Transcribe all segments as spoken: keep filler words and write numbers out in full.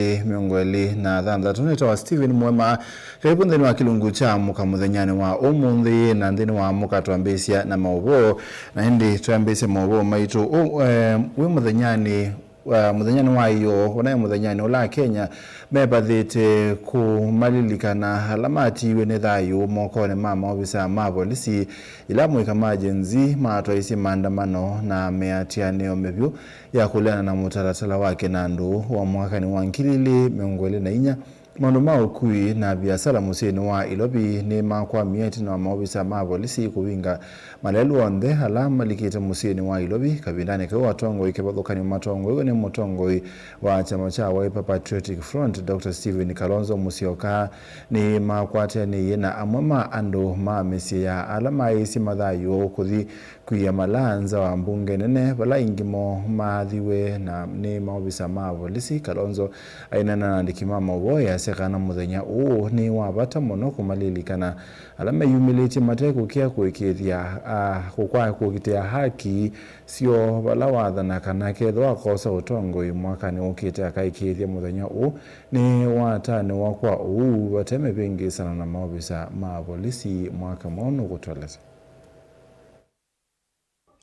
ĩlĩ mĩongo ĩlĩ na thanthatũ. Nĩtawa Stephen Mwema. Karibu nthĩnĩ wa kĩlungu kya Amũka mũthenyanĩ wa ũmũnthĩ, na nthĩnĩ wa Amũka twambĩĩsya na maũvoo, na ĩndĩ twambĩĩsya maũvoo maitũ ũ, eh, wĩ mũthenyanĩ, eh, mũthenyanĩ wa ĩyoo, ũnaĩ mũthenyanĩ ũla Akenya mevathĩte kũmalilikana ala matiiwe nĩ thayũ mokonĩ ma maovisa ma volisi, ĩla amũika ma Gen Z matwaisye maandamano na mĩatĩanĩo mĩvyũ ya kũleana na mũtalatala wa kĩnandũ wa mwakanĩ wa ngili ilĩ mĩongo ĩlĩ na inya. Maũndũ ma ũkui na viasala mũsyĩnĩ wa Ilovi nĩmakwamie ĩtina wa maovisa ma volisi kũvinga malelũ onthe ala malikĩte mũsyĩnĩ wa Ilovi. Kavindanĩ kau, atongoi kĩvathũkany'o matongoiwe nĩ mũtongoi wa kyama kya Wiper Patriotic Front, Doctor Stephen Kalonzo Musyoka, nĩmakwatĩanĩie na amwe ma andũ ma mĩsyĩ ya ala maĩsye mathayũ kũthi kwia malaa nza wa mbunge nene, vala aingĩ moo maathiwe na nĩ maovisa ma volisi. Kalonzo aineena na andĩki ma maũvoo easya kana mũthenya ũũ nĩ wa vata mũno kũmalilikana ala meyumĩlĩtye mate kũkĩa kũĩkĩĩthya, a, kũkwa-, kũkitĩa haki syoo vala wathana kana kethĩwa akosa ũtongoi mwakanĩ ũkĩte akaĩkĩĩthya mũthenya ũũ nĩ watanĩwa kwa ũu vate mĩvĩngĩĩsano na maovisa ma volisi mwaka mweũ nũkũtwelete.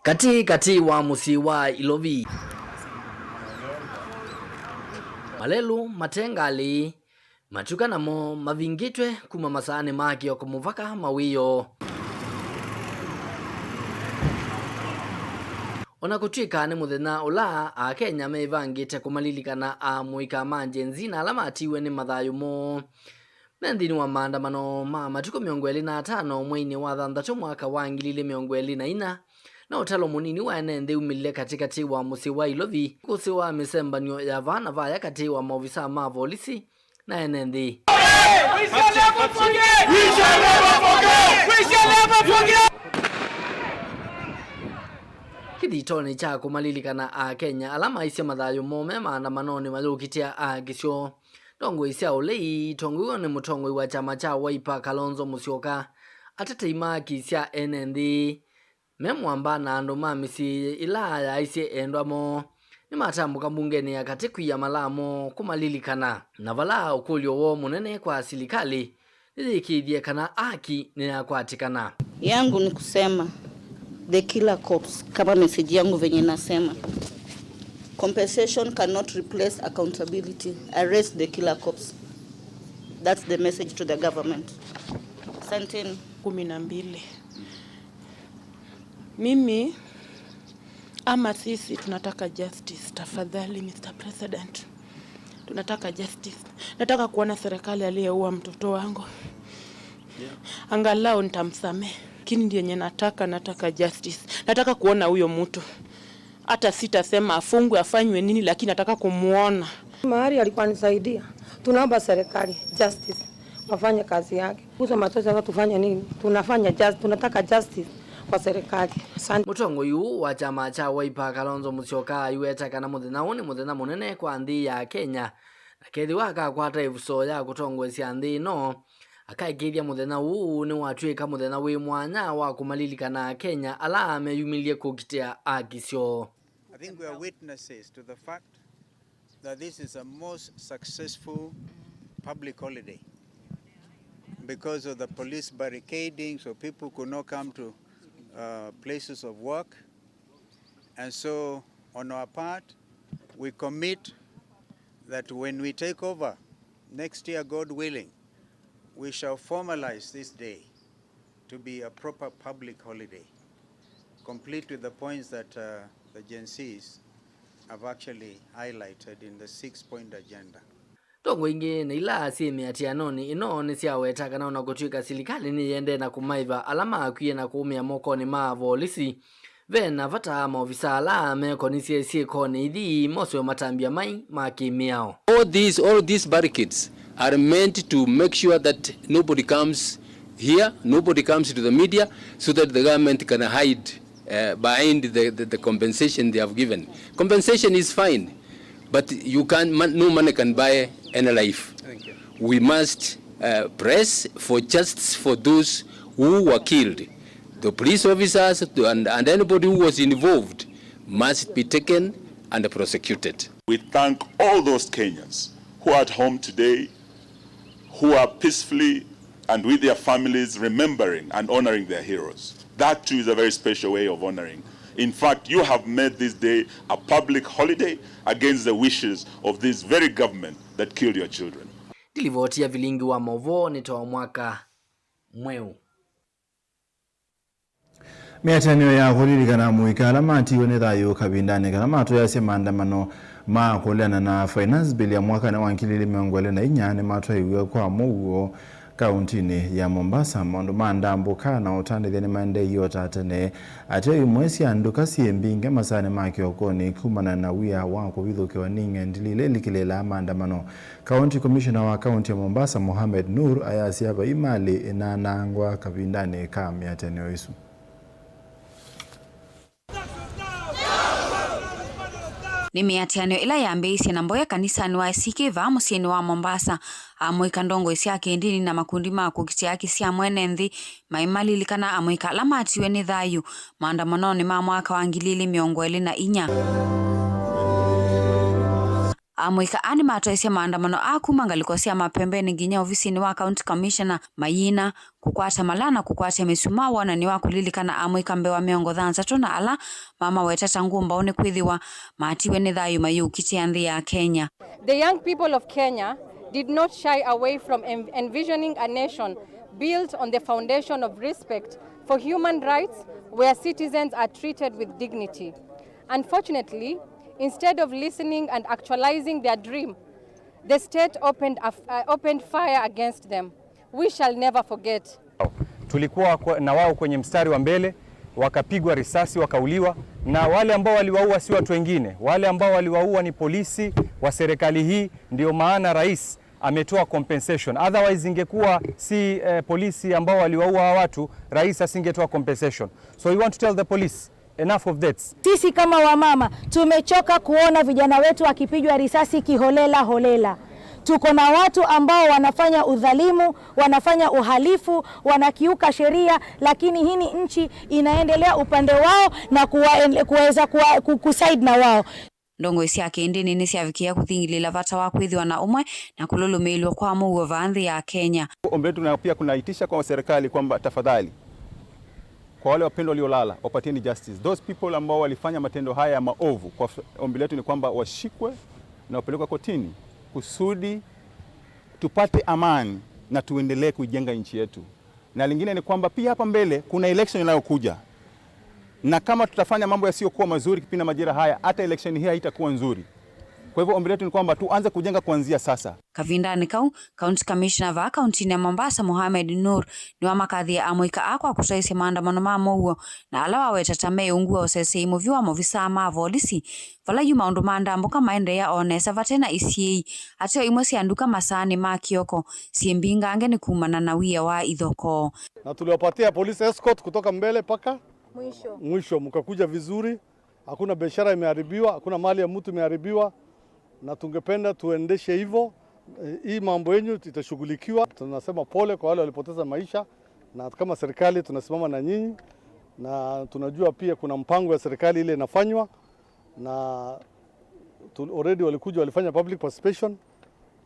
Katĩ katĩ wa mũsyĩ wa Ilovi, malelũ mate ngalĩ, matuka namo mavingĩtwe kuma masaanĩ ma kĩoko mũvaka mawĩoo. O na kũtw'ĩka nĩ mũthenya ũla Akenya meĩvangĩte kũmalilikana amũika ma Gen Z na ala matiiwe nĩ mathayũ moo, me nthĩnĩ wa maandamano ma matukũ mĩongo ĩlĩ na atano mweinĩ wa thanthatũ mwaka wa ngili ilĩ mĩongo ĩlĩ na inya, na ũtalo mũnini wa ene nthĩ umĩlile katĩkatĩ wa mũsyĩ wa Ilovi, kũsĩ wa mĩsembanio ya vaa na vaya katĩ wa maovisa ma volisi na ene nthĩ. We shall never forget! We shall never forget! We shall never forget! Kĩthitonĩ kya kũmalilikana Akenya ala maisye mathayũ moo me maandamanonĩ mayũkitĩa akisyo, ndongoi sya ũlei itongoiwe nĩ mũtongoi wa kyama kya Wiper Kalonzo Musyoka, atetei ma haki sya ene nthĩ me mũamba na andũ ma mĩsyĩ ĩla yaaisye endwa moo nĩmatambũka mbungenĩ ya katĩ kwia malaa moo kũmalilikana, na vala ũkũlyo woo mũnene kwa silikalĩ nĩyĩkĩĩthye kana haki nĩyakwatĩkana. Yangu ni kusema the killer cops, kama message yangu venye nasema, compensation cannot replace accountability. Arrest the killer cops. That's the message to the government. Asanteni. Kumi na mbili. Mimi ama sisi tunataka justice, tafadhali, Mister President. Tunataka justice. Nataka kuona serikali aliyeua mtoto wangu. Angalau nitamsamehe. Lakini ndiye yenye nataka, nataka justice. Nataka kuona huyo mtu. Hata sitasema afungwe, afanywe nini, lakini nataka kumuona. Mahali alikuwa anisaidia. Tunaomba serikali justice. Wafanye kazi yake. Kuhusu matosi, sasa tufanye nini? Tunafanya just, tunataka justice kwa serikali. Asante. Mũtongoi ũũ wa kyama kya Wiper, Kalonzo Musyoka, aiweta kana mũthenya ũũ nĩ mũthenya mũnene kwa nthĩ ya Kenya, na kethĩwa akakwata ĩvuso ya kũtongoesya nthĩ ĩno, akaĩkĩĩthya mũthenya ũũ nĩwatw'ĩka mũthenya wĩ mwanya wa kũmalilikana Akenya ala meyumĩlye kũkitĩa haki syoo. I think we are witnesses to the fact that this is a most successful public holiday because of the police barricading, so people could not come to, uh, places of work. And so, on our part, we commit that when we take over next year, God willing, we shall formalize this day to be a proper public holiday, complete with the points that, uh, the Gen Zs have actually highlighted in the six-point agenda. Ndongoi ingĩ na ila syĩ mĩatĩanonĩ ĩno nĩsyaweta kana o na kũtw'ĩka silikalĩ nĩyĩendee na kũmaĩva ala makwie na kũũmĩa mokonĩ ma avolisi, ve na vata maovisa ala mekonisye syĩkonĩ ithi moswe matambya mai ma kĩmĩao. All these, all these barricades are meant to make sure that nobody comes here, nobody comes to the media, so that the government can hide, uh, behind the, the, the compensation they have given. Compensation is fine, but you can, mon-, no money can buy any life. Thank you. We must, uh, press for justice for those who were killed. The police officers and, and anybody who was involved must be taken and prosecuted. We thank all those Kenyans who are at home today, who are peacefully and with their families remembering and honoring their heroes. That too is a very special way of honoring. In fact, you have made this day a public holiday against the wishes of this very government that killed your children. Nĩ livoti ya vilingi wa maũvoo nĩ ta wa mwaka mweũ. Mĩatĩanĩo ya kũlilikana amũika ala matiwe nĩ thayũ kavindanĩ kala matũyasya maandamano ma kũleana na finance bill ya mwakanĩ wa ngili ili mĩongo ĩlĩ na inya nĩmatwaiwe kwa mũuo kauntinĩ ya Mombasa. Maũndũ ma ndambũka na ũtandĩthya nĩmaendeeie o ta tene. Ateo imwe sya nduka syĩ mbinge masaanĩ ma kĩokonĩ kumana na wia wa kũvithũkĩwa nĩ ng'endilĩ ila ilikĩlĩĩlaa maandamano. County Commissioner wa kaunti ya Mombasa, Mohamed Noor, ayasya vai malĩ ĩnaanangwa kavindanĩ ka mĩatĩanĩo ĩsu. Nĩ mĩatĩanĩo ĩla yambĩĩisye na mboya kanisanĩ wa A C K vaa mũsyĩnĩ wa Mombasa. Amũika, ndongoi sya kĩndini na makundi ma kũkitĩa haki sya mwene nthĩ maimalilikana amũika ala matiwe nĩ thayũ maandamanonĩ ma mwaka wa ngili ili mĩongo ĩlĩ na inya. Amũika aa nĩmatwaisye maandamano aa kuma ngalĩko sya mapembeni nginya ovisinĩ wa County Commissioner, mayina kũkwata malaa na kũkwatya mĩsumaa wonany'o wa kũlilikana amũika mbee wa mĩongo thanthatũ na ala mamaweta ta ngũmbaũ nĩkwĩthĩwa matiwe nĩ thayũ mayĩũkitĩa nthĩ ya Kenya. The young people of Kenya did not shy away from en-, envisioning a nation built on the foundation of respect for human rights, where citizens are treated with dignity. Unfortunately, instead of listening and actualizing their dream, the state opened a f-, uh, opened fire against them. We shall never forget. Tulikuwa kwa-, na wao kwenye mstari wa mbele, wakapigwa risasi, wakauliwa, na wale ambao waliwaua si watu wengine, wale ambao waliwaua ni polisi wa serikali hii. Ndio maana rais ametoa compensation. Otherwise, ingekuwa si, eh, polisi ambao waliwaua hawa watu, rais asingetoa compensation. So we want to tell the police, enough of that. Sisi kama wamama tumechoka kuona vijana wetu wakipigwa risasi kiholela holela. Tuko na watu ambao wanafanya udhalimu, wanafanya uhalifu, wanakiuka sheria, lakini hii ni nchi inaendelea upande wao na kuwa-, kuweza kuwa-, ku-, kuside na wao. Ndongoi sya kĩndini nĩsyavikĩĩa kũthingilĩla vata wa kwĩthĩwa na ũmwe na kũlũlũmĩĩlw'a kwa mũuo vaa nthĩ ya Kenya. Ombi letu na pia kunaitisha kwa serikali kwamba tafadhali, kwa wale wapendwa waliolala, wapatieni justice. Those people ambao walifanya matendo haya ya maovu, kwa f-, ombi letu ni kwamba washikwe na wapelekwe kotini kusudi tupate amani na tuendelee kuijenga nchi yetu. Na lingine ni kwamba pia hapa mbele kuna election inayokuja, na kama tutafanya mambo yasiyokuwa mazuri kipindi na majira haya, hata election hii haitakuwa nzuri. Kwa hivyo ombi letu ni kwamba tuanze kujenga kuanzia sasa. Kavindanĩ kau, County Commissioner vaa kauntinĩ ya Mombasa, Mohamed Noor, nĩwamakathie amũika aa kwa kũtwaisya maandamano ma mũuo, na ala waweta ta me ungu wa ũseseei mũvyũ wa movisaa ma volisi. Vala yu maũndũ ma ndambũka maendeea o nesa vate na isiĩi, ateo imwe sya nduka masaanĩ ma kĩoko syĩ mbingange nĩ kumana na wia wa ithokoo. Na tuliwapatia police escort kutoka mbele mpaka mwisho. Mwisho, mkakuja vizuri. Hakuna biashara imeharibiwa, hakuna mali ya mtu imeharibiwa, na tungependa tuendeshe hivyo. Eh, hii mambo yenyu itashughulikiwa. Tunasema pole kwa wale walipoteza maisha, na kama serikali tunasimama na nyinyi, na tunajua pia kuna mpango ya serikali ile inafanywa, na tu-, already walikuja walifanya public participation,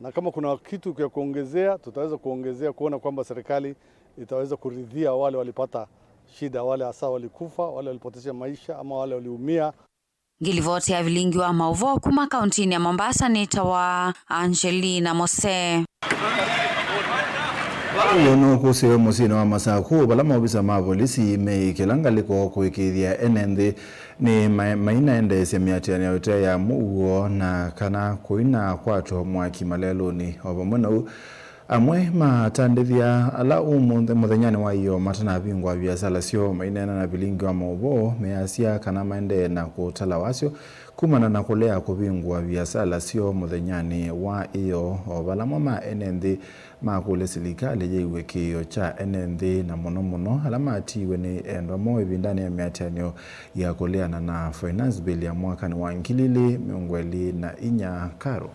na kama kuna kitu ya kuongezea, tutaweza kuongezea kuona kwamba serikali itaweza kuridhia wale walipata shida, wale hasa walikufa, wale walipoteza maisha ama wale waliumia. Ngĩlivoti ya vilingi wa maũvoo kuma kauntinĩ ya Mombasa nĩtawa Angelina Mose. Ũũ nũkũsĩwe mũsyĩnĩ wa Masakũ, vala maovisa ma volisi meĩkĩla ngalĩko kũĩkĩĩthya ene nthĩ nĩ ma-, mainaendeesya mĩatĩanĩo ĩte ya mũuo na kana kũinakwatwa mwaki malelũnĩ. O vamwe na ũu, amwe matandĩthya ala ũmũnthĩ mũthenyanĩ wa ĩyoo matanavingũa viasala syoo maineena na vilingi wa maũvoo measya kana maendee na kũtala wasyo kumana na kũlea kũvingũa viasala syoo mũthenyanĩ wa ĩyoo, o vala amwe ma ene nthĩ makũlya silikalĩ yĩw'e kĩĩo kya ene nthĩ, na mũno mũno ala matiiwe nĩ endwa moo ĩvindanĩ ya mĩatĩanĩo ya kũleana na Finance Bill ya mwakanĩ wa ngili ilĩ mĩongo ĩlĩ na inya. Karo.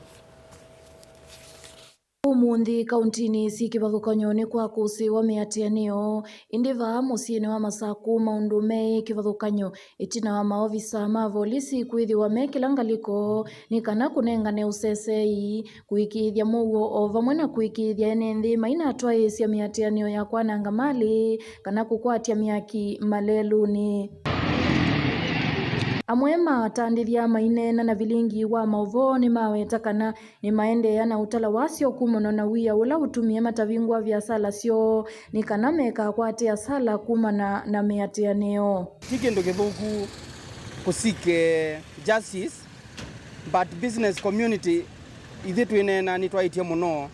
Ũmũnthĩ kauntinĩ syĩ kĩvathũkany'o nĩ kwa kũsĩĩwa mĩatĩanĩo, ĩndĩ vaa mũsyĩnĩ wa Masakũ maũndũ meĩ kĩvathũkany'o ĩtina wa maovisa ma volisi kwĩthĩwa me kĩla ngalĩko nĩ kana kũnengane ũseseei, kũĩkĩĩthya mũuo o vamwe na kũĩkĩĩthya ene nthĩ mainatwaĩĩsya mĩatĩanĩo ya kwananga malĩ kana kũkwatya myaki malelũnĩ. Amwe ma atandĩthya maineena na vilingi wa maũvoo nĩmaweta kana nĩmaendeea na ũtala wasyo kumana na wia ũla ũtumie matavingũa viasala syoo nĩ kana mekakwate asala kumana na mĩatĩanĩo. Ti kĩndũ kĩthũku kũ seek justice, but business community ithyĩ twĩneena nĩtwaĩtye mũno.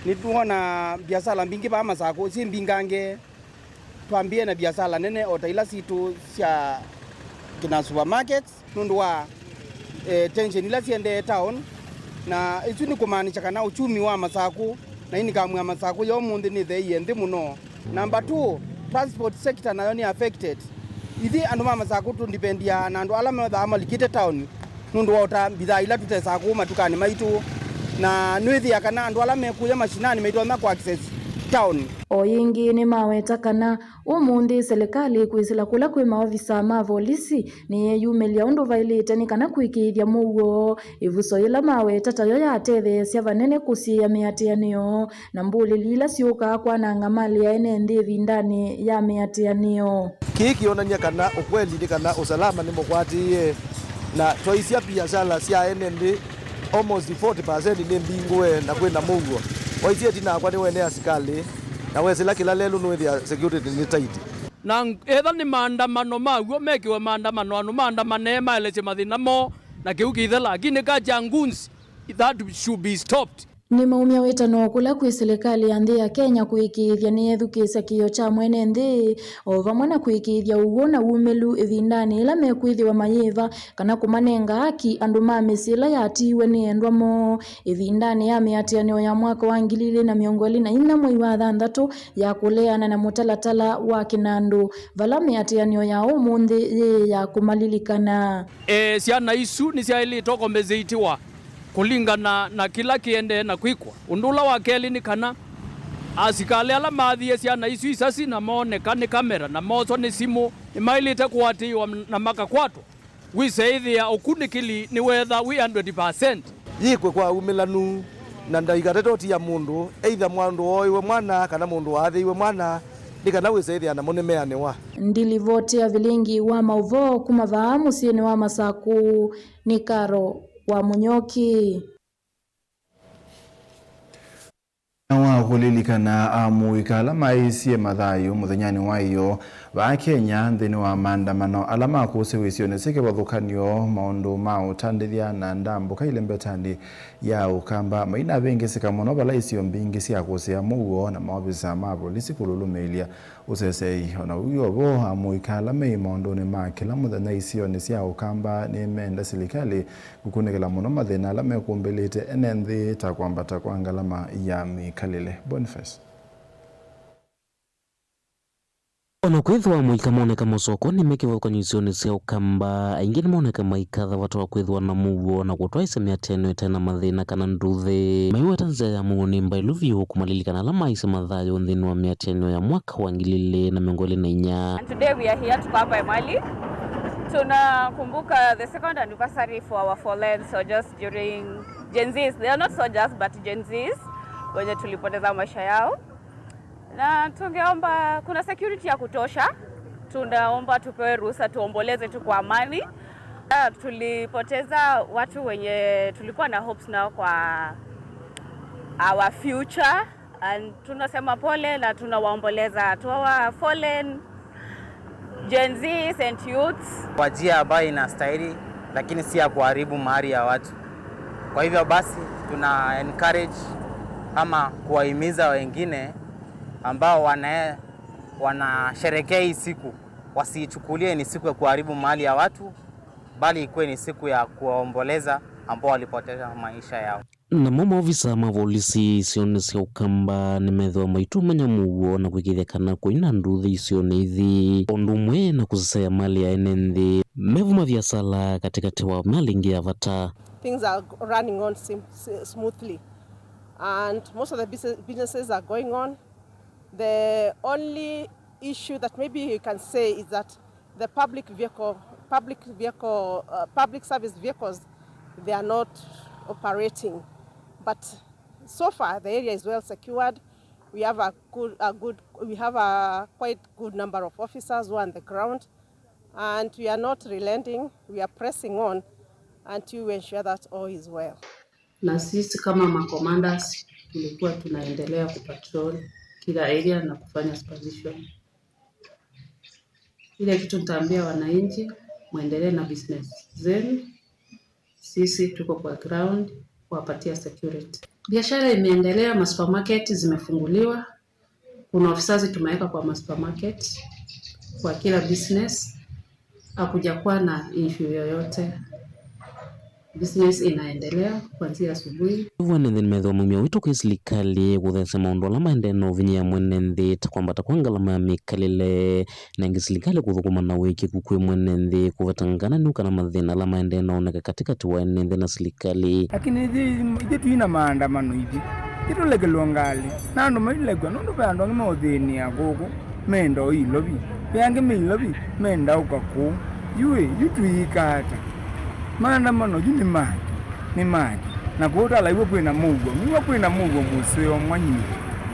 Nĩtwona biasala mbingĩ vaa Masakũ syĩ mbingange. Twambĩĩe na biasala nene o ta ila sitũ sya kĩna supermarkets nũndũ wa, eh, tension ila siendee town, na isu nĩ kũmaanisha kana uchumi wa Masakũ na income ya Masakũ ya ũmũnthĩ nĩtheeie nthĩ mũno. Number two, transport sector nayo nĩ affected. Ithyĩ andũ ma Masakũ tũndipendiaa na andũ ala methaa malikĩte town nũndũ wa ũta mbithaa ila tũtesaa kũu matukanĩ maitũ, na nĩwĩthĩa kana andũ ala mekũya mashinani maitonya kũ access town. O yĩngĩ nĩmaweta kana ũmũnthĩ silikalĩ kwĩsĩla kũla kwĩ maovisa ma volisi nĩyeyumĩlya ũndũ vaĩlĩte nĩ kana kũĩkĩĩthya mũuo. Ĩvuso yĩla maweta tayo yatetheesya vanene kũsiĩĩa mĩatĩanĩo na mbũlĩli ila syũkaa kwananga malĩ ya ene nthĩ ĩvindanĩ ya mĩatĩanĩo. Kĩĩ kĩonany'a kana ũkweli nĩ kana ũsalama nĩmũkwatĩĩe, na twaisya biasala sya ene nthĩ almost forty percent nĩ mbingũe na kwĩna mũuo. Waisye ĩtina wakwa nĩwene asikalĩ, na wesĩla kĩla lelũ nũĩthĩa security nĩ tight. Na etha nĩ maandamano ma w'o, mekĩwe maandamano, andũ maandamane maelesye mathĩna moo na kĩu kĩithela, lakini culture ya goons, that should be stopped. Nĩmaumya wĩtano kũla kwĩ silikalĩ ya nthĩ ya Kenya kũĩkĩĩthya nĩyethukĩĩsya kĩĩo kya mwene nthĩ, o vamwe na kũĩkĩĩthya ũw'o na wumĩlu ĩvindanĩ yĩla mekwĩthĩwa mayĩva kana kũmanenga haki andũ ma mĩsyĩ ĩla yatiiwe nĩ endwa moo ĩvindanĩ ya mĩatĩanĩo ya mwaka wa ngili ilĩ na mĩongo ĩlĩ na inya mwei wa thanthatũ ya kũleana na mũtalatala wa kĩnandũ, vala mĩatĩanĩo ya ũmũnthĩ yĩĩ ya kũmalilikana. E, syana isu nĩsyaĩlĩtwe kombenzeitiwa kũlingana na kĩla kĩendee na kwĩkwa. Ũndũ ũla wa kelĩ nĩ kana asikalĩ ala maathie syana isu isasi na mooneka nĩ kamera na mooswa nĩ simũ nĩmaĩlĩte kũatĩĩwa na makakwatwa. Wĩseĩthĩa ũkunĩkĩli nĩweetha wĩ one hundred percent. Yĩkwe kwa umĩlanu, na ndaikatate ũtia mũndũ, either mũndũ wooĩwe mwana kana mũndũ waathĩiwe mwana, nĩ kana wĩseĩthĩa namo nĩmeanĩwa. Ndilivoti ya vilingi wa maũvoo kuma vaa mũsyĩnĩ wa Masakũ nĩ Karo wa Mũnyoki. Na wa kũlilikana amũika ala maisye mathayũ mũthenyanĩ wa ĩyoo vaa Kenya nthĩnĩ wa maandamano ala makũsĩwe isionĩ syĩ kĩvathũkany'o, maũndũ ma ũtandĩthya na ndambũka ilembetanĩ ya Ũkamba mainavĩngĩsĩka mũno vala isio mbingĩ syakũsĩa mũuo na maovisa ma volisi kũlũlũmĩĩlya ũseseei. O na ũu wĩ o vo, amũika ala me maũndũnĩ ma kĩla mũthenya isionĩ sya Ũkamba nĩmenda silikalĩ kũkunĩkĩla mũno mathĩna ala mekũmbĩlĩte ene nthĩ ta kwambata kwa ngalama ya mĩkalĩle. Boniface. O na kwĩthĩwa amũika moneka mosokoni me kĩvathũkany'o isionĩ sya Ũkamba, aingĩ nĩmoneka maikatha vata wa kwĩthĩwa na mũuo na kũtwaĩsya mĩatĩanĩo ĩte na mathĩna kana nduthĩ. Maiweta nzĩa ya mũuo nĩ mbaĩlu vyũ kũmalilikana ala maisye mathayũ nthĩnĩ wa mĩatĩanĩo ya mwaka wa ngili ilĩ na mĩongo ĩlĩ na inya. And today we are here, tuko hapa Emali. Tunakumbuka the second anniversary for our fallen soldiers during Gen Zs. They are not soldiers, but Gen Zs wenye tulipoteza maisha yao. Na tungeomba, kuna security ya kutosha. Tunaomba tupewe ruhusa tuomboleze tu kwa amani. Ah, tulipoteza watu wenye tulikuwa na hopes nao kwa our future. And tunasema pole na tunawaomboleza to our fallen Gen Zs and youths. Kwa njia ambayo inastahili, lakini si ya kuharibu mahali ya watu. Kwa hivyo basi, tuna encourage ama kuwahimiza wengine ambao wana-, wanasherehekea hii siku, wasiichukulie ni siku ya kuharibu mahali ya watu, bali ikuwe ni siku ya kuwaomboleza ambao walipoteza maisha yao. Namo maovisa ma volisi isionĩ sya Ũkamba nĩmethĩwa maitumanya mũuo na kũĩkĩĩthya kana kũina nduthĩ isionĩ ithi, ũndũ ũmwe na kũseseea malĩ ya ene nthĩ. Mevuma viasala katĩkatĩ wa mĩalĩ ĩngĩ ya vata. Things are running on sim-, s-, smoothly. And most of the business, businesses are going on. The only issue that maybe you can say is that the public vehicle, public vehicle, uh, public service vehicles, they are not operating. But so far, the area is well secured. We have a good, a good, we have a quite good number of officers who are on the ground, and we are not relenting. We are pressing on until we ensure that all is well. Na sisi kama macommanders tulikuwa tunaendelea kupatrol kila area na kufanya supervision. Ile kitu nitaambia wananchi, muendelee na business zenu. Sisi tuko kwa ground kuwapatia security. Biashara imeendelea, masupermarket zimefunguliwa. Kuna officers tumeweka kwa masupermarket, kwa kila business. Hakujakuwa na issue yoyote. Business inaendelea kuanzia asubuhi. Vwene nthĩ nĩmethĩwa maumya wĩto kwĩ silikalĩ kũthesya maũndũ ala maendee na ũvinyĩa mwene nthĩ, ta kwambata kwa ngalama ya mĩkalĩle, na ĩngĩ silikalĩ kũthũkũma na wĩkĩku kwĩ mwene nthĩ kũvetangana nĩ kana mathĩna ala maendee na oneka katĩkatĩ wa ene nthĩ na silikalĩ. Lakini ithyĩ, ithyĩ twĩ na maandamano ithyĩ. Ithyĩ tũlekelwe ngalĩ. Na andũ mailekw'a nũndũ ve andũ angĩ maũthĩnĩa kũkũ. Menda ũi Ilovi. Ve angĩ me Ilovi, menda ũka kũu. Yu ĩ, yu twĩĩka ata? Maandamano yu nĩ maki, nĩ maki. Na kũu ũtalaiw'a kwĩ na mũuo. Nĩw'a kwĩ na mũuo mũseo mwanyi.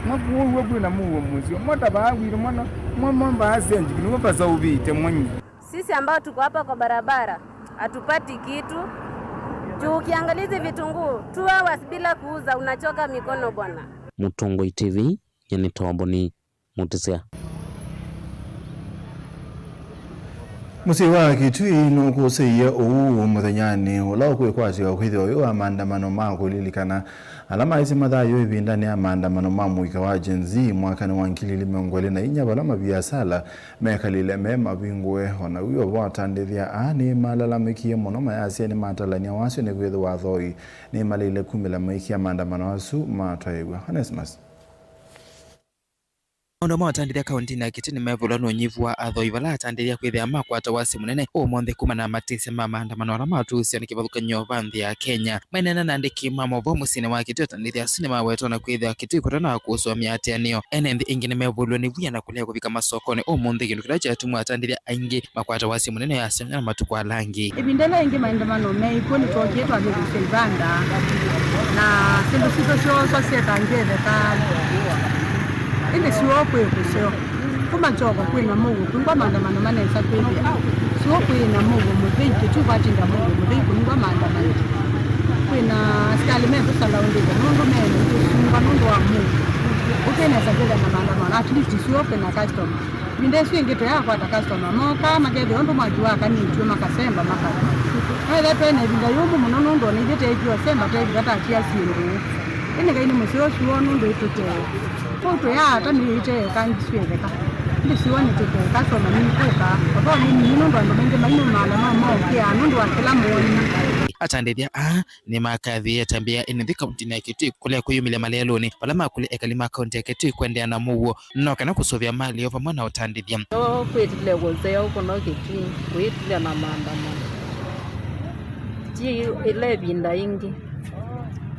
Mwa kũu w'a kwĩ na mũuo mũseo. Mwa ta vaa witũ mwana, mwa mwa vaa senjiki, nĩw'a vasaũvĩte mwanyi. Sisi ambao tuko hapa kwa barabara, hatupati kitu. Juu ukiangalia hizi vitunguu, two hours bila kuuza, unachoka mikono bwana. Mũtongoi T V, nyie nĩ Tomboni Mũtĩsya. Mũsyĩ wa Kitui nũkũsĩie ũu mũthenyanĩ ũla ũkwĩkwatĩwa kwĩthĩwa wĩ wa maandamano ma kũlilikana ala maisye mathayũ ĩvindanĩ ya maandamano ma mũika wa Gen Z mwakanĩ wa ngili ili mĩongo ĩlĩ na inya, vala maviasala mekalile me mavingũe. O na w'o vo, atandĩthya aa nĩmalalamĩkie mũno, mayasya nĩmatalany'a wasyo nĩkwĩthĩwa athoi nĩmaleile kumĩla maikĩa maandamano asu matwaĩw'a. Onesmus. Maũndũ ma ũtandĩthya kaũntĩnĩ ya Kitui nĩmevulwa nĩ ũnyivu wa athoi, vala atandĩthya kwĩthĩa makwata wasya mũnene ũmũnthĩ kumana na matĩsya ma maandamano ala matũũsya nĩ kĩvathũkany'o va nthĩ ya Kenya. Maineena na andĩki ma maũvoo mũsyĩnĩ wa Kitui, atandĩthya asu nĩmawetwa na kwĩthĩa Kitui kũtana na kũsũa mĩatĩanĩo. Ene nthĩ ĩngĩ nĩmevulwe nĩ wia na kũlea kũvika masokonĩ ũmũnthĩ, kĩndũ kĩla kyatuma atandĩthya aingĩ makwata wasya mũnene yasya na matukũ ala angĩ. Ĩvinda ĩla ĩngĩ maandamano meĩkw'o nĩtwookie twavĩtũsya ivanda, na syĩndũ sitũ syooswa syetangĩĩtheka. Ĩndĩ syoo kwĩ kũseo. Kuma kyoko kwĩ na mũuo, kũngwa maandamano manesa kwĩthĩa. Syoo kwĩ na mũuo mũthei, Kitui kwatinda mũuo mũthei, kũngwa maandamano. Kwĩ na asikalĩ metũsalaũndĩte nũndũ mena itũsunga nũndũ wa mũuo. Ũkĩnesa kwĩthĩa na maandamano, at least syoo kwĩ na customer. Ĩvinda ĩsu ĩngĩ tũyakwata customer, mokaa makethĩa ũndũ mwaki wakanĩtw'e, makasemba, makatha. No ethĩa twĩ na ĩvinda yũmũ mũno nũndũ o na ithyĩ teekie ũsemba, teevika tatia syĩndũ. Ĩndĩ Ngai nĩ mũseo syoo nũndũ ĩtũtee. Kwoou tũyaata mĩĩ ĩteeka ngisu ĩtheka. Ĩndĩ syoo nĩtũtee, customer nĩikũka. Although nĩ nini nũndũ andũ maingĩ mainũmaala no maũkĩaa nũndũ wa kĩla mooni. Atandĩthya aa nĩmakathĩĩe atambĩa ene nthĩ kaũntĩnĩ ya Kitui kũlea kwĩyumĩlya malelũnĩ vala makũlya ekali ma kaũntĩ ya Kitui kũendeea na mũuo no kana kũsũvĩa mali yoo vamwe na ũtandĩthya. Yoo kwĩtile kũseo kũno Kitui, kwĩtile na maandamano. Ti ĩla ĩvinda ĩngĩ.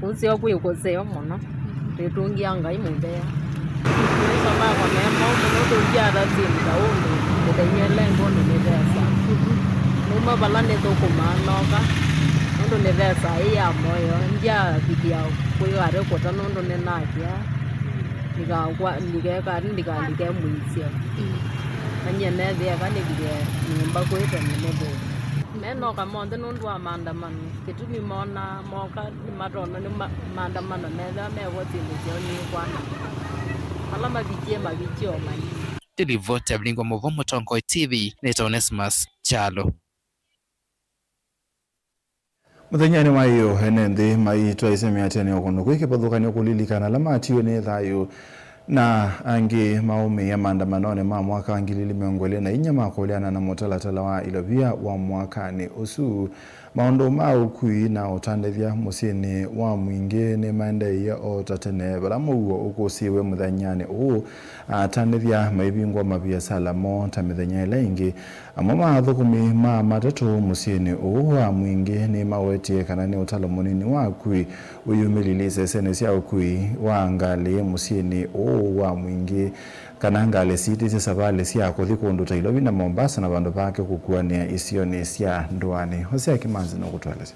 Kũseo kwĩ kũseo mũno. Twĩtũngĩa Ngai mũvea. Maisha makwa me maũndũ nũndũ ndiathasinda ũndũ mĩthenya ĩla ĩngĩ ũndũ nĩvesa. Numa vala nĩthũkũmaa noka, nũndũ nĩvesa ĩ ya moyo, ndyavikĩa kwĩgarĩ kũta nũndũ nĩnakĩa, ndikakwa, ndikeka, ndikalike mũisyo. Na nyie nethĩe ka nĩvike nyũmba kwĩte nĩnĩthĩe. Menoka monthe nũndũ wa maandamano. Kĩtumi monaa moka nĩmatona nĩ ma-, maandamano methĩwa mevo syĩndũ syoo nĩkwana. Ala mavikie mavikie o mani. Nĩlivoti ya Vilingo Mũvo Mũtongoi T V, nĩta Onesmus Kyalo. Mũthenyanĩ wa ĩyo, ene nthĩ maitwaĩsya mĩatĩanĩo kũndũ kwĩ kĩvathũkany'o kũlilikana ala matiwe nĩ thayũ na angĩ maumĩĩa maandamanonĩ ma mwaka wa ngili ili mĩongo ĩlĩ na inya ma kũleana na mũtalatala wa ilovia wa mwakanĩ ũsu. Maũndũ ma ũkui na ũtandĩthya mũsyĩnĩ wa Mwingĩ nĩmaendeeie o ta tene, vala mũuo ũkũsĩĩwe mũthenyanĩ ũũ, atandĩthya maivingwa maviasala moo ta mĩthenya ĩla ĩngĩ. Amwe ma athũkũmi ma matatũ mũsyĩnĩ ũũ wa Mwingĩ nĩmawetie kana nĩ ũtalo mũnini wa ũkui ũyumĩlilye isesenĩ sya ũkui wa ngalĩ mũsyĩnĩ ũũ wa Mwingĩ, kana ngalĩ siitĩsye savalĩ sya kũthi kũndũ ta Ilovi na Mombasa na vandũ vake kũkuanĩa isionĩ sya ndũanĩ. Hosea Kimanzi nũkũtũelesya.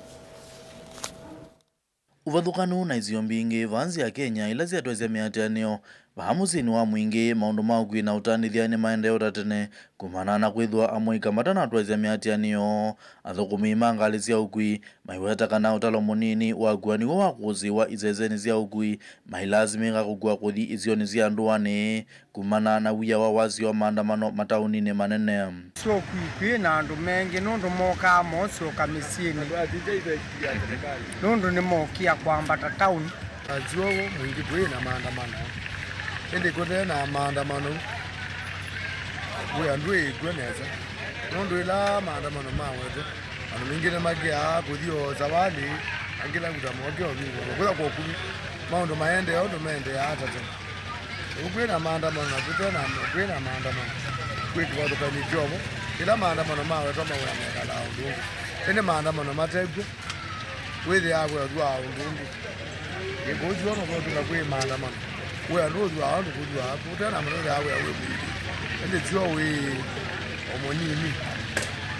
Ũvathũkanu na isio mbingĩ vaa nzĩ ya Kenya ila syatwaisya mĩatĩanĩo, vaa mũsyĩnĩ wa Mwingĩ, maũndũ ma ũkui na ũtandĩthya nĩmaendee o ta tene, kumana na kwĩthĩwa amũika matanatwaisya mĩatĩanĩo. Athũkũmi ma ngalĩ sya ũkui maiweta kana ũtalo mũnini wa ũkuani woo wa kũsĩĩwa isesenĩ sya ũkui, mailasimĩka kũkua kũthi isionĩ sya ndũanĩ kumana na wia wa wasyo wa maandamano mataũninĩ manene. Syo kwĩ, kwĩ na andũ mengĩ nũndũ mokaa mosyoka mĩsyĩnĩ, nũndũ nĩmokĩa kwambata taũni. Syo Mwingĩ kwĩ na maandamano, ĩndĩ kũte na maandamano, wĩa ndwĩĩkw'a nesa, nũndũ ĩla maandamano mawetwe, andũ maingĩ nĩmakĩaa kũthi o savalĩ, angĩ la kuta moke o nyumba, kwĩthwa kwa ũkuvĩ, maũndũ maendee ũndũ maendeeaa ta tene. Rĩu kwĩ na maandamano na kũte na, kwĩ na maandamano, kwĩ kĩvathũkany'o kyovo. Ĩla maandamano mawetwa mawĩa mekalaa ũndũ ũngĩ, ĩndĩ maandamano matekw'o, wĩthĩaa wĩa ũthuaa ũndũ ũngĩ. Ĩkũũ syo nũkũtw'ĩka kwĩ maandamano, wĩa ndũthuaa ũndũ kũthuaa, kũte na maandamano wĩthĩaa wĩa wĩ mũingĩ, ĩndĩ syo wĩ o mũnini,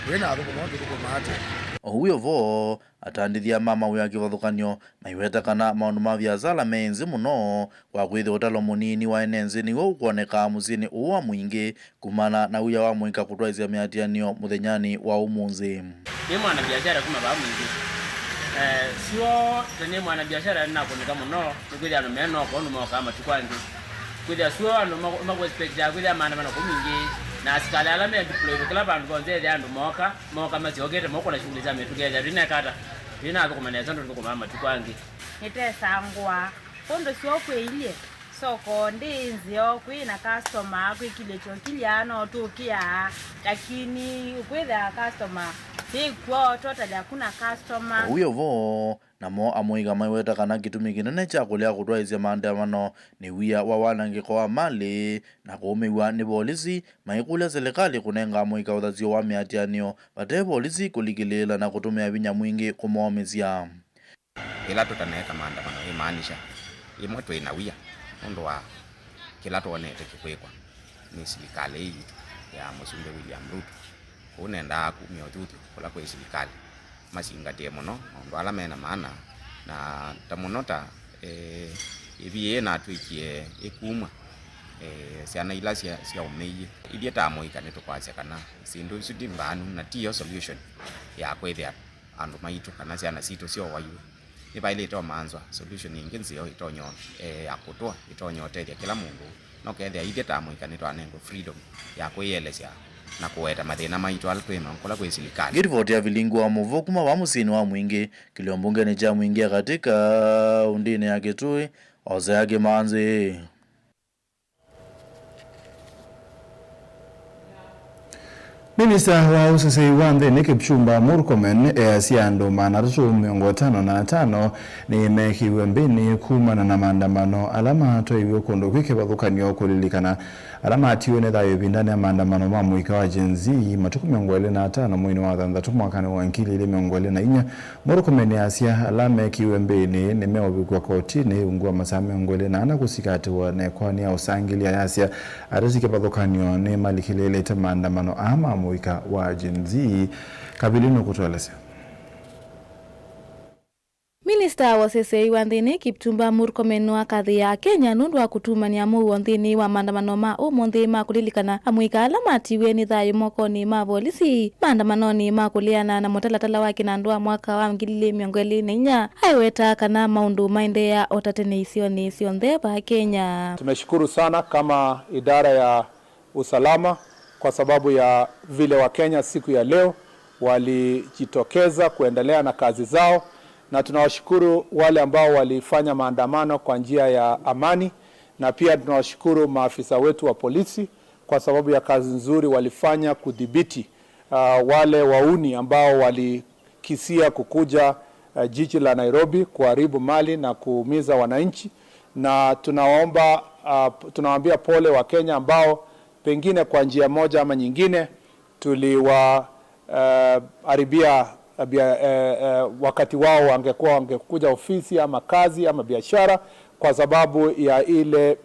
wĩ na athũkũma ũndũ ũthũkũmaa tene. Oou wĩ o vo, atandĩthya ma mawĩa kĩvathũkany'o maiweta kana maũndũ ma viasala me nzĩ mũno, kwa kwĩthĩwa ũtalo mũnini wa ene nzĩ nĩw'o ũkwoneka mũsyĩnĩ ũũ wa Mwingĩ kumana na wia wa mũika kũtwaĩsya mĩatĩanĩo mũthenyanĩ wa ũmũnthĩ. Nĩ mwanabiashara kuma vaa Mwingĩ. Eh, syo, ta nĩ mwanabiashara nĩnakũnĩka mũno, nĩkwĩthĩa andũ menoo kwondũ mokaa matukũ angĩ. Kwĩthĩa syo andũ ma- makuexpectaa kwĩthĩa maandamano kũu Mwingĩ, na asikalĩ ala me deployed kĩla vandũ vonthe ethĩa andũ mooka, mooka masyokete, mokũna shughuli sya mĩtũkĩ, ethĩa twĩneka ata, twĩnathũkũma nesa, ndũthũkũmaa matukũ angĩ. Nĩtesangũa. Ũndũ syo kwĩilye, soko ndĩ nzeo, kwĩ na customer, kwĩ kĩlĩkyo kĩlya no tũkĩa, lakini kwĩthĩa customer sĩkw'o, totally hakuna customer. Oou wĩ o vo, namo amũika maiweta kana kĩtumi kĩnene kya kũlea kũtwaĩsya maandamano nĩ wia wa wanangĩko wa malĩ na kũũmĩw'a nĩ volisi, maikũlya silikalĩ kũnenga amũika ũthasyo wa mĩatĩanĩo vate volisi kũlikĩlĩĩla na kũtũmĩa vinya mwingĩ kũmoomĩsya. Ĩla tũtaneeka maandamano, ĩmaanisha ĩmwe twĩ na wia nũndũ wa kĩla twonete kĩkwĩkwa nĩ silikalĩ ĩĩ yitũ ya Mũsumbĩ William Ruto. Kwoou nendaa kumya ũthuthyo kũla kwĩ silikalĩ masingatĩe mũno maũndũ ala me na maana, na ta mũno ta, eh, ĩvi ĩĩ natw'ĩkie ĩkumw'a, eh, syana ila sya- syaũmĩie. Ithyĩ ta amũika nĩtũkwasya kana syĩndũ isu ti mbaanu na tiyo solution ya kwĩthĩa andũ maitũ kana syana sitũ syoowaiwe. Nĩvaĩlĩte ũmanthwa solution ĩngĩ nzeo ĩtonya, eh, ya kũtũa, ĩtonya ũtethya kĩla mũndũ. No kethĩa ithyĩ ta amũika nĩtwanengwe freedom ya kwĩyĩelesya na kũweta mathĩna maitũ ala twĩ namo kũla kwĩ silikalĩ. Ngĩrivoti ya vilingi wa mũvoo kuma vaa mũsyĩnĩ wa Mwingĩ, kĩlio mbungenĩ kya Mwingĩ ya katĩ kaũndĩnĩ ya Kitui, Hosea Kimanzi. Minista wa ũseseĩ wa nthĩnĩ Kipchumba Murkomen easya andũ maana atatũ mĩongo ĩtano na atano nĩmeekĩiwe mbĩnĩ kumana na maandamano ala matwaiwe kũndũ kwĩ kĩvathũkany'o kũlilikana ala matiwe nĩ thayũ ĩvindanĩ ya maandamano ma mũika wa Gen Z matukũ mĩongo ĩlĩ na atano mweinĩ wa thanthatũ mwakanĩ wa ngili ilĩ mĩongo ĩlĩ na inya. Murkomen asya ala mekiwe mbĩnĩ nĩmeũvikwa kotinĩ ungu wa masaa mĩongo ĩlĩ na ana kũsikatĩwa na ĩkoani ya ũsangĩli. Ayasya ateti kĩvathũkany'o nĩmalikĩlĩĩlĩte maandamano aa ma mũika wa Gen Z. Kavili nũkũtũelesya. Minista wa ũseseĩ wa nthĩnĩ Kipchumba Murkomen nĩwakathĩĩa Akenya nũndũ wa kũtumanĩa mũuo nthĩnĩ wa maandamano ma ũmũnthĩ ma kũlilikana amũika ala matiwe nĩ thayũ mokonĩ ma volisi maandamanonĩ ma kũleana na mũtalatala wa kĩnandũ wa mwaka wa ngili ilĩ mĩongo ĩlĩ na inya, aiweta kana maũndũ maendeea o ta tene isionĩ syonthe vaa Kenya. Tumeshukuru sana kama idara ya usalama kwa sababu ya vile Wakenya siku ya leo walijitokeza kuendelea na kazi zao, na tunawashukuru wale ambao walifanya maandamano kwa njia ya amani, na pia tunawashukuru maafisa wetu wa polisi kwa sababu ya kazi nzuri walifanya kudhibiti, ah, wale wauni ambao wali- Kisia kukuja, eh, jiji la Nairobi kuharibu mali na kuumiza wananchi, na tunaomba, ah, tunawaambia pole wa Kenya ambao pengine kwa njia moja ama nyingine tuliwa, eh, haribia, eh, bia-, eh, eh, wakati wao wangekuwa wangekuja ofisi ama kazi ama biashara kwa sababu ya ile,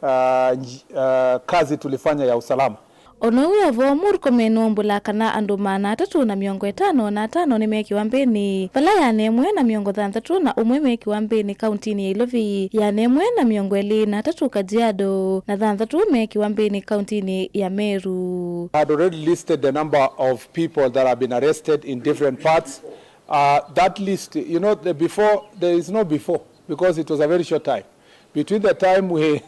ah, nj-, ah, kazi tulifanya ya usalama. O na ũu wĩ o vo, Murkomen waumbũla kana andũ maana atatũ na mĩongo ĩtano na atano nĩmekiwa mbĩnĩ, vala ĩana ĩmwe na mĩongo thanthatũ na ũmwe mekiwa mbĩnĩ kauntinĩ ya Ilovi, ĩana ĩmwe na mĩongo ĩlĩ na atatũ Kajiado, na thanthatũ mekiwa mbĩnĩ kauntinĩ ya Meru. I had already listed the number of people that have been arrested in different parts. Uh, that list, you know, the before, there is no before because it was a very short time. Between the time we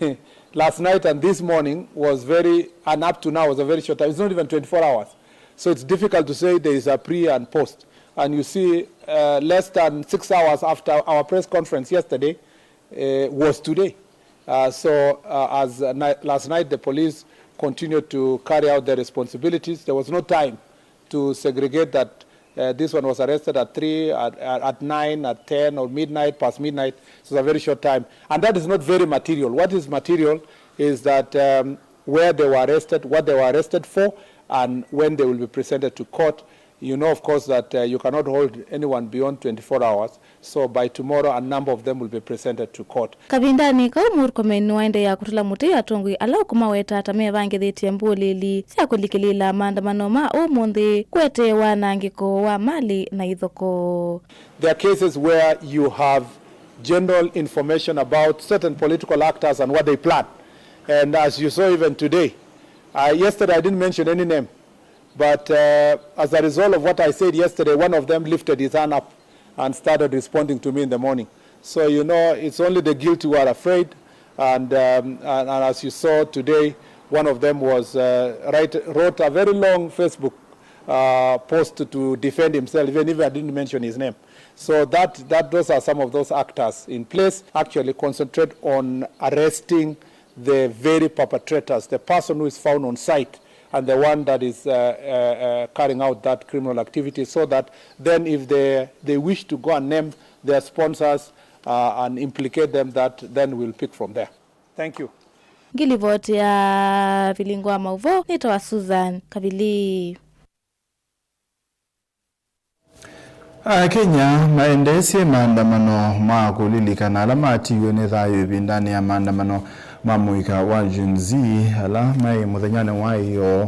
last night and this morning was very, and up to now was a very short time. It's not even twenty-four hours. So it's difficult to say there is a pre and post. And you see, uh, less than six hours after our press conference yesterday, uh, was today. Uh, so, uh, as, uh, ni-, last night the police continued to carry out their responsibilities, there was no time to segregate that, uh, this one was arrested at three, at, at, at nine, at ten, or midnight, past midnight. So it's a very short time. And that is not very material. What is material is that, um, where they were arrested, what they were arrested for, and when they will be presented to court. You know, of course, that, uh, you cannot hold anyone beyond twenty-four hours. So by tomorrow, a number of them will be presented to court. Kavindanĩ kau, Murkomen nĩwaendeea kũtũla mũtĩ atongoi ala ũkũmaweta ta mevangĩthĩtye mbũlĩli sya kũlikĩlĩĩla maandamano ma ũmũnthĩ, kũetee wanangĩko wa malĩ na ithoko. There are cases where you have general information about certain political actors and what they plan. And as you saw even today, uh, yesterday I didn't mention any name, but, uh, as a result of what I said yesterday, one of them lifted his hand up and started responding to me in the morning. So, you know, it's only the guilty who are afraid. And, um, and, and as you saw today, one of them was, uh, write, wrote a very long Facebook, uh, post to defend himself, even if I didn't mention his name. So that, that, those are some of those actors in place actually concentrate on arresting the very perpetrators, the person who is found on site and the one that is, uh, uh, uh, carrying out that criminal activity, so that then if they, they wish to go and name their sponsors, uh, and implicate them, that then we'll pick from there. Thank you. Ngilivoti ya Vilingo wa Mauvoo nĩtawa Susan Kavili. Akenya maendeesye maandamano ma kũlilikana ala matiiwe nĩ thayũ ĩvindanĩ ya maandamano ma mũika wa Gen Z ala maĩ mũthenyanĩ wa ĩyoo.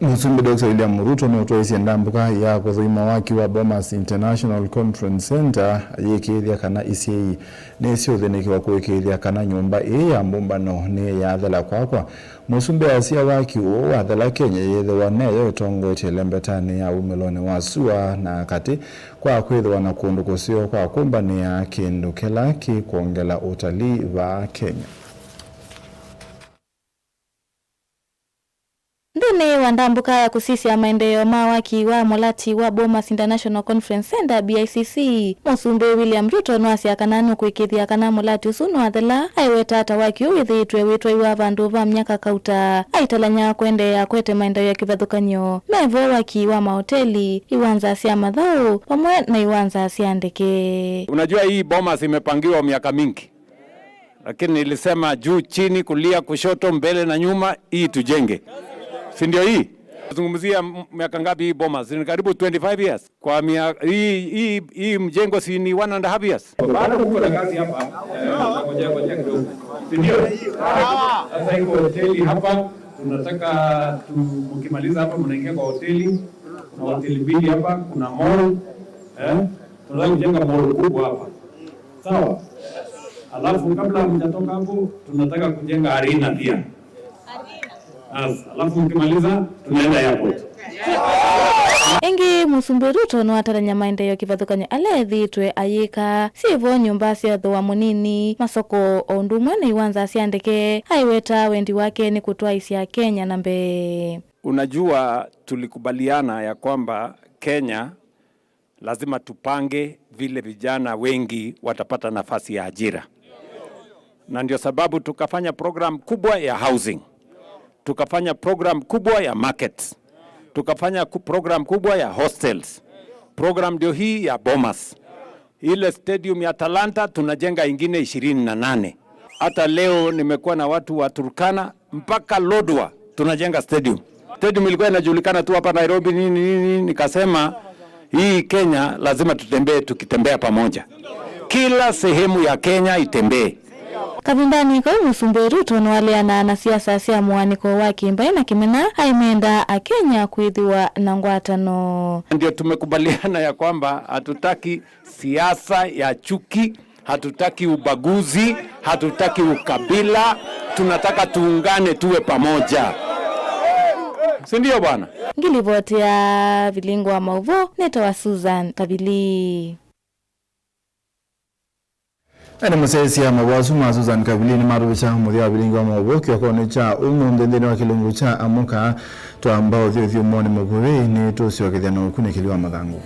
Mũsumbĩ Doctor William Ruto nũtwaisye ndambũka ya kũthũima waki wa Bomas International Conference Center, ayĩkĩĩthya kana isyai nĩsyũthĩnĩkĩwa kũĩkĩĩthya kana nyũmba ĩĩ ya mbũmbano nĩyathela kwakwa. Mũsumbĩ asya waki ũũ wathela Kenya yĩthĩwa neyo ĩtongoetye ĩlembetanĩ ya wumĩlonĩ wa sua na katĩ kwa kwĩthĩwa na kũndũ kũseo kwa kũmbanĩa, kĩndũ kĩla kĩkwongela ũtalii vaa Kenya. Nthĩnĩ wa ndambũka ya kũsisya maendeeo ma waki wa mũlati wa Bomas International Conference Center, B I C C, Mũsumbĩ William Ruto nĩwasya kana nũkũĩkĩĩthya kana mũlati ũsu nĩwathela, aiweta ta waki ũũ wĩthĩĩtwe wĩtwaiwa vandũ va myaka kauta, aitalany'a kũendeea kwete maendeeo ya kĩvathũkany'o, me vo waki wa maoteli, iwanza sya mathaũ, vamwe na iwanza sya ndeke. Unajua hii Bomas imepangiwa miaka mingi. Lakini nilisema juu chini, kulia kushoto, mbele na nyuma, hii tujenge. Si ndio hii? Zungumzia m-, miaka ngapi hii Bomas? Ni karibu twenty-five years. Kwa mia-, hii, hii, hii mjengo si ni one and a half years? Bado kuko na kazi hapa. Eh, ngoja, ngoja kidogo. Si ndio? Sasa iko hoteli hapa, tunataka tu-, mkimaliza hapa mnaingia kwa hoteli. Kuna hoteli mbili hapa, kuna mall. Eh? Tunataka kujenga mall kubwa hapa. Sawa? Alafu kabla hamjatoka hapo, tunataka kujenga arena pia. As, alafu mkimaliza, tunaenda airport. Ĩngĩ, Mũsumbĩ Ruto nĩwatalany'a maendeeo kĩvathũkany'o ala ethĩĩtwe ayĩka, syĩ vo nyũmba sya thooa mũnini, masoko, o ũndũ ũmwe na iwanza sya ndeke. Aiweta wendi wake nĩ kũtwaĩsya Kenya na mbee. Unajua, tulikubaliana ya kwamba Kenya lazima tupange vile vijana wengi watapata nafasi ya ajira. Na ndio sababu tukafanya program kubwa ya housing. Tukafanya program kubwa ya markets. Tukafanya ku-, program kubwa ya hostels. Program ndio hii ya Bomas. Ile stadium ya Talanta tunajenga ingine ishirini na nane. Hata leo nimekuwa na watu wa Turkana mpaka Lodwar tunajenga stadium. Stadium ilikuwa inajulikana tu hapa Nairobi nini nini, nikasema hii Kenya lazima tutembee tukitembea pamoja. Kila sehemu ya Kenya itembee. Kavindanĩ kau, Mũsumbĩ Ruto nĩwaleanaa na siasa sya mũanĩko wa kĩmbaĩ na kĩmena aimenda Akenya kwĩthĩwa na ngwatano. Ndio tumekubaliana ya kwamba hatutaki siasa ya chuki, hatutaki ubaguzi, hatutaki ukabila, tunataka tuungane tuwe pamoja. Si ndio bwana? Ngilivoti ya Vilingi wa Maũvoo nĩtawa Susan Kavili. Ene mũsyaĩĩsya mawau asu ma Susan Kavili nĩmatũvikya mũthya wa Vilingi wa Maũvoo kĩokonĩ kya ũmũnthĩ nthĩnĩ wa kĩlungu kya Amũka. Twamba ũthyũthyũmũonĩ mũkuvĩ, nĩtũsyokethya na ũkunĩkĩli wa mathangũ.